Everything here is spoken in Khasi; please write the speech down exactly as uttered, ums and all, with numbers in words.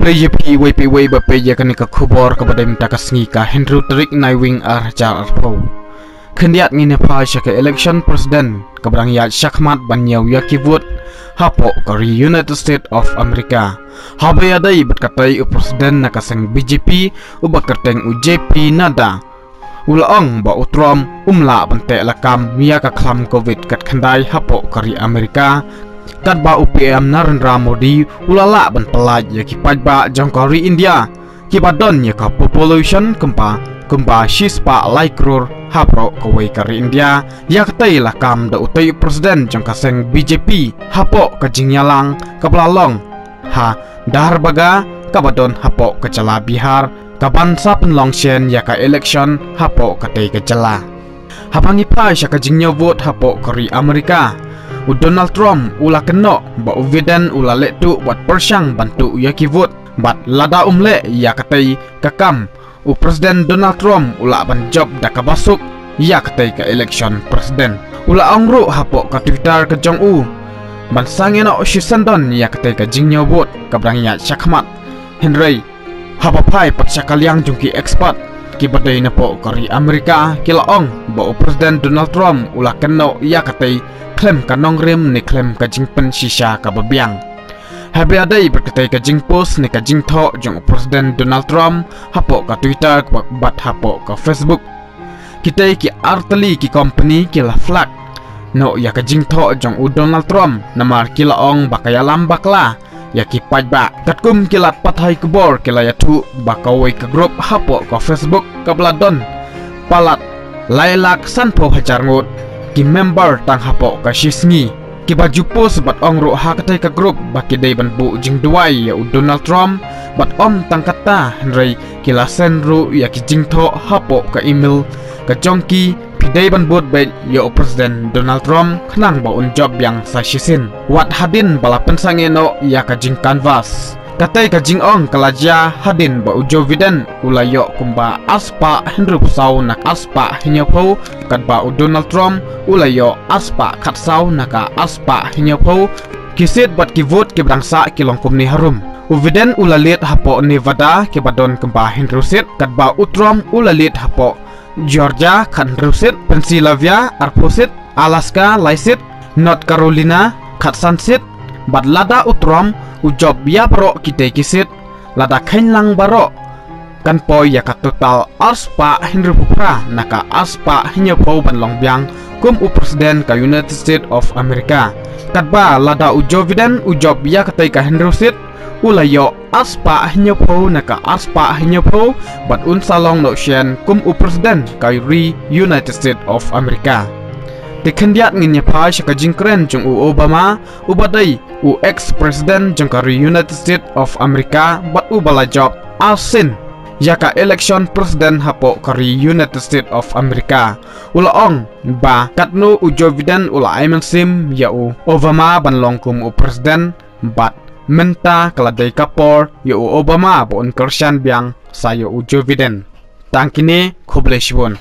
Te ïa phi iwei pa iwei ba peit ïa kane ka khubor kaba dei mynta ka sngi ka hynriew tarik Naiwieng ar hajar arphew. Khyndiat ngin ïa phai sha ka election president kaba dang ïaid shakhmat ban ñiew ïa ki vote hapoh ka ri United States of America. Haba ïadei bad katei u president na ka seng B J P uba kyrteng u J P Nadda u la ong ba u Trump um lah ban teh lakam ïa ka khlam covid kat khyndai hapoh ka ri America. Katba u P M Narendra Modi u la lah ban pyllait ïa ki paidbah jong ka ri India kiba don ïa ka population kumba kumba shispah lai klur ha baroh kawei ka ri India. Ïa katei lakam da utei u president jong ka seng B J P hapoh ka jingïalang kaba la long ha Dharbaga kaba don hapoh ka jylla Bihar, kaban sa pynlong shen ïa ka election hapoh katei ka jylla. Haba ngi phai sha ka jingñiew vote hapoh ka ri America, u Donald Trump u la kynnoh ba u Biden u la leh tuh bad pyrshang ban tuh ïa ki vote, bad lada um leh ïa katei ka kam, u President Donald Trump u lah ban jop da kaba suk ïa katei ka election president. U la ong ruh hapoh ka Twitter ka jong u ban sangeh noh shisien don ïa katei ka jingñiew vote kaba dang ïaid shakhmat. Hynrei haba phai pat sha ka liang jong ki expert kiba dei napoh ka ri America ki la ong ba u President Donald Trump u la kynnoh ïa katei khlem ka nongrim ne khlem ka jingpynshisha kaba biang. Haba ïadei bad katei ka jingpost ne ka jingthoh jong u President Donald Trump hapoh ka Twitter bad hapoh ka Facebook, kitei ki artylli ki company ki la flag noh ïa ka jingthoh jong u Donald Trump namar ki la ong ba ka ïalam bakla ïa ki paidbah. Katkum ki lad pathai khubor ki la ïathuh ba kawei ka group hapoh ka Facebook kaba la don palat lai lak sanphew hajar ngut ki member tang hapoh ka shisngi. Kiba ju post bad ong ruh ha katei ka group ba ki dei ban buh jingduwai ïa u Donald Trump bad ym tang katta hynrei ki la send ruh ïa ki jingthoh hapoh ka email ka jong ki, phi dei ban bud beit ïa u President Donald Trump khnang ba un jop biang sa shisien. Wat hadien ba la pynsangeh noh ïa ka jingcanvass. Katei ka jingong ka la jia hadien ba u Joe Biden u la ïoh kumba arspah hynriewphew saw na arspah hynñiewphew, katba u Donald Trump u la ïoh arspah khatsaw na ka arspah hynñiewphew. Ki seat bad ki vote kiba dang sah ki long kumne harum. U Biden u la lead hapoh Nevada kiba don kumba hynriew seat, katba u Trump u la lead hapoh Georgia khathynriew seat, Pennsylvania arphew seat, Alaska lai seat, North Carolina khatsan seat. Bad lada u Trump u jop ïa baroh kitei ki seat, lada kheiñ lang baroh, kan poi ïa ka total arspah hynriewphew phra na ka arspah hynñiewphew ban long biang kum u President ka United States of America. Katba lada u Joe Biden u jop ïa katei ka hynriew seat, u la ïoh arspah hynñiewphew na ka arspah hynñiewphew bad un sa long noh shen kum u President ka ri United States of America. Te khyndiat ngin ïa phai sha ka jingkren jong u Obama, uba dei u ex-president jong ka ri United States of America bad uba la jop arsien ïa ka election president hapoh ka ri United States of America. U la ong ba katno u Joe Biden u la ai mynsiem ïa u Obama ban long kum u president, bad mynta ka la dei ka por ïa u Obama ba un kyrshan biang sa ïa u Joe Biden. Tang kine, khublei shibun.